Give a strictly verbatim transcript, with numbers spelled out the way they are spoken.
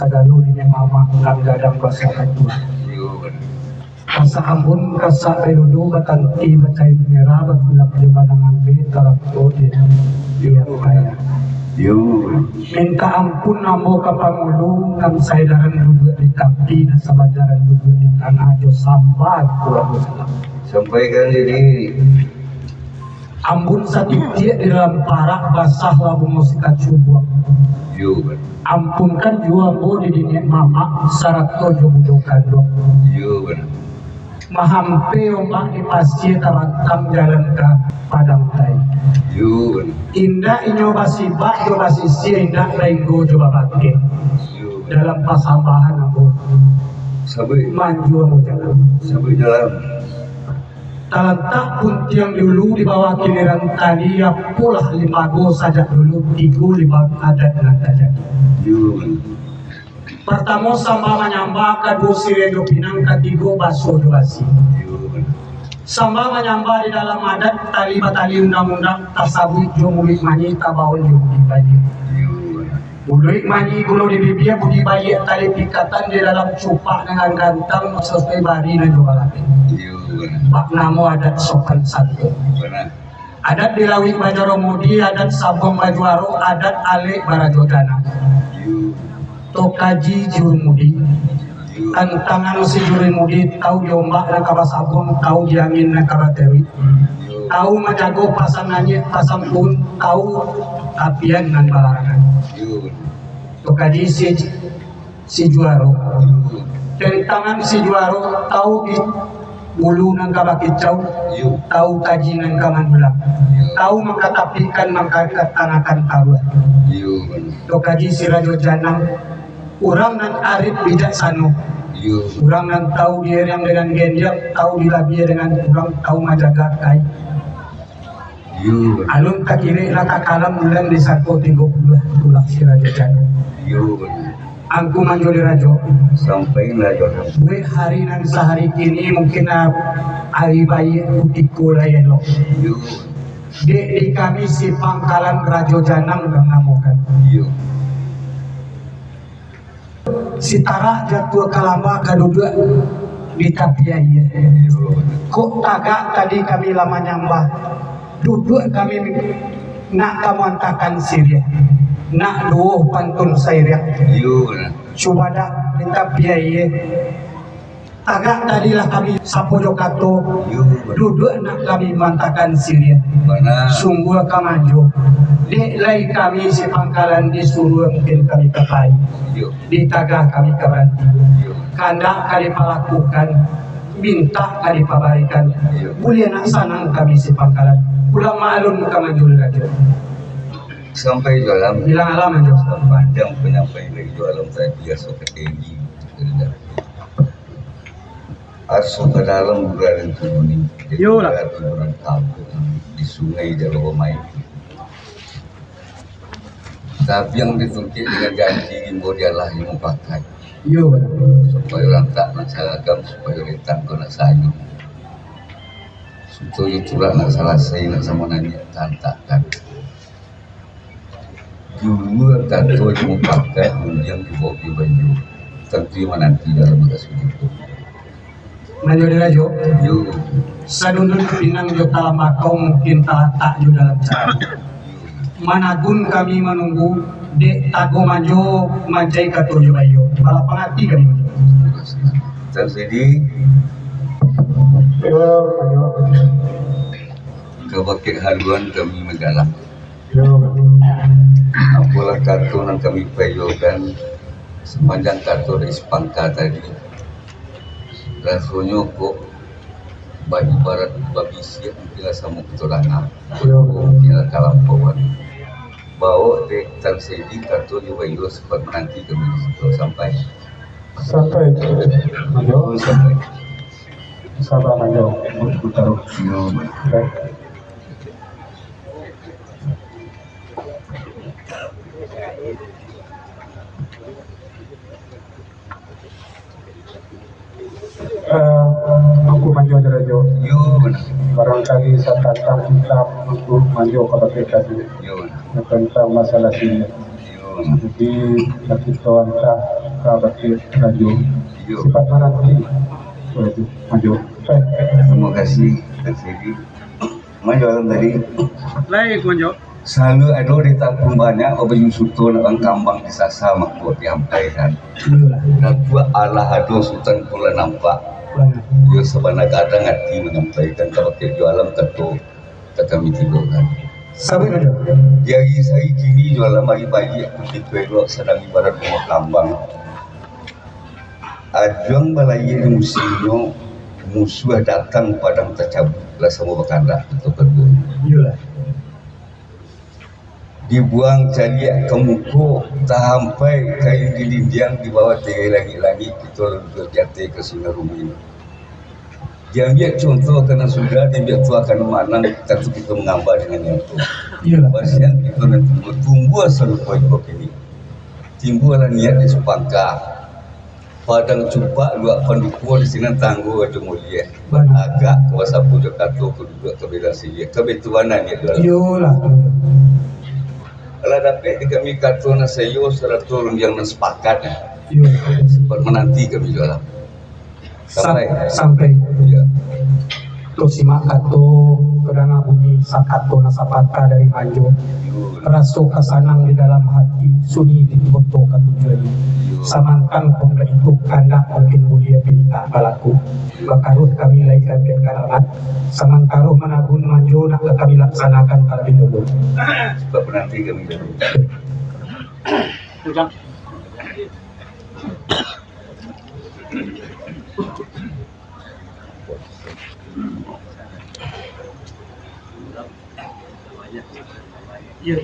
Sagalo niniak mamak nan gadang basa katua. Yo, bana. Kasak ambun, kasak pelulu, batanti bacain merah, bakulak jo banang ambe, taranto di, di ataya. Yo. Mintak ampun ambo ka pangulu, nan saedaran duduak di tapi, nan sabandaran duduak di tanah, jo samba tu ambo salam. Sampaikan diri. Ambun satitiak di dalam parak, basahlah bungo sikacubuak. Yo, bana. Ampunkan juo ambo di niniak mamak, sarato jo bundo kanduang. Yo, bana. Mahampe ombak di pasia, tabantang jalan ka Padang Tai. Yo, bana. Indak inyo basibak jo basisia, indak bainggo jo babakeh. Yo, bana. Dalam pasambahan ambo. Sabuik. Manjua ambo jalan. Sabuik jalan. Talantak puntiang di ulu, di bawah kiliran tali, apolah limbago sajak dulu, tigo limbago adat nan tajadi. Yo. Partamo, samba manyamba, kaduo, siriah jo pinang, katigo, baso jo basi. Yo. Samba manyamba di dalam adat, tali batali undang-undang, tasabuik jo muluik manih, tabaun jo muluik baiak. Yo. Muluik manih gulo di bibia, budi baiak tali pikatan, di dalam cupak dengan gantang, sasuai bari nan jo balapeh. Iyo, bana. Bak namo adat sopan santun. Bana. Adat di lauik bajaromudi, adat sabuang bajuaro, adat alek barajo janang. Iyo. Tokaji jurumudi. Tantangan si jurumudi, tau di ombak nan ka basabuang, tau di angin nan ka bateruik. Tau manjago pasang anyuik, pasang puun, tau tapian nan balarangan. Tokaji si, si juaro. Tantangan si juaro, tau di bulu nan ka bakicau, tau taji nan ka mandulang, tau mangkatapikan, mangkatangakan taruah. Tokaji si rajo janang, urang nan arif bijaksano. Iyo. Urang nan tau dieriang dengan gendiang, tau dilabia dengan kurang, tau manjaga kai. Iyo. Alun takirek lah ka kalam bulan di sako tigo puluah, tulak si rajo jano. Iyo. Angku manjo di rajo. Sampai rajo. Buek hari nan sahari kini mungkin, ah, hari baiak kutiko lah elok. Iyo. Dek di kami si pangkalan Rajo Janang nan namokan. Iyo. Sitarak jatuah ka lamba ka duduak di tapi aia. Kok tagak tadi kami lah manyambah, duduak kami nak ka muantakan siriah, nak duo pantun sairiah. Iyo, bana. Cubadak di tapi aia. Tagak tadi lah kami sapo jo kato, duduak nak kami mantakan siriah. Bana. Sungguah ka manjo. Dek lai kami si pangkalan disuruah mungkin kami ka pai. Iyo. Ditagah kami ka baranti. Iyo. Kandak ka dipalakukan, mintak ka dipabarikan. Iyo. Buliah nak sanang kami si pangkalan. Pulang maalun ka manjo rajo. Sampai jo alam. Bilang alam manjo. Panjang panyampaian dari jo alam tadi, aso ka tinggi. Aso ka dalam, bulan nan tibo ni. Iyo lah. Bulan nan tibo nan tampuk di sungai Jalo Bamai. Tabiang ditungkik dengan janji, rimbo dialah ilmu pakai. Iyo lah. Supayo lantak nak saragam, supayo letang ko nak sayun. Suto jo tulak nak salasai, nak samo naniak tantakkan. Dulu kato jo mupakat, undiang dibaok di banyu. Tantu mananti dalam bakasuju. Manjo di rajo? Yo. Sadundun pinang jo talambakau mungkin talatak jo dalam caro. Managun kami manunggu, dek tago manjo mancai kato jo bayo. Balapang ati kami manjo. Tan Sedi. Yo, manjo. Ka bakeh haluan kami manggalang. Apolah kato nan kami paiyokan, sapanjang kato dari si pangka tadi, rasonyo kok baibarat babisiak, mungkin lah samo kito danga, mungkin lah kalampauan. Baok dek Tan Sedi kato jo baiyo, sapat mananti kami di siko sampai. Sampai. Manjo. Sampai. Saba manjo. Baik. Eh, Angku Manjo Dirajo. Yo, bana. Barangkali satantang kitab Angku Manjo ka bakeh tadi. Yo, bana. Tantang masalah siriah. Yo, bana. Jadi, lah kito antah Sahabat Rajo, sifat maranti. Rajo, Rajo. Terima kasih, Kang Sidi. Manjo alam tadi. Lai, Manjo. Salalu ado di tampun banyak, babayu suto nak kambang disasa, mako diampaikan. Iyolah. Datuak alah ado, Sutan pun lah nampak. Bana. Iyo sabana gadang ati manyampaikan kabake jo alam kato ka kami tigo kan. Sabuik ajo. Di ari sahari kini jo alam ari baiak, kutiko elok sadang ibarat bungo kambang. Ajuang balayia di musimnyo, musuah datang padang tacabuik, lah samo bakandak kito kaduonyo. Iyolah. Dibuang caliak ka muko, tahampai kain di dindiang, di bawah tirai langik-langik, kito lah duduak di ateh ka sinar rumah. Diambiak contoh ka nan sudah, diambiak tuah ka nan manang, tantu kito mangamba dengan nyato. Iyolah. Basian kito nan tumbuah, tumbuah sarupo iko kini. Timbualah niat di Supangka. Padang Cupak, Luak Pandukuang, di sinan tanggo Rajo Mulie. Bana. Agak ka basapu jo kato, ka duduak ka bela siriah. Ka batuanan niat tu. Iyolah. Alah dapek di kami kato nan saiyo, sarato rundiang nan sapakat. Iyo. Sempat mananti kami juo lah. Sa-, sampai. Sampai. Iyo. Tu simak kato, kadanga bunyi sakato nan sapatah dari Manjo. Iyo. Raso ka sanang di dalam hati, sunyi di koto ka tujuan. Iyo. Samantang pun baitu kandak, mungkin buliah pintak balaku. Bakaruah kami lai ka ambiak karamat, samantaro manabun Manjo nak ka kami laksanakan talabiah dulu. Sabab nanti kami dulu. Ujang. Iyo.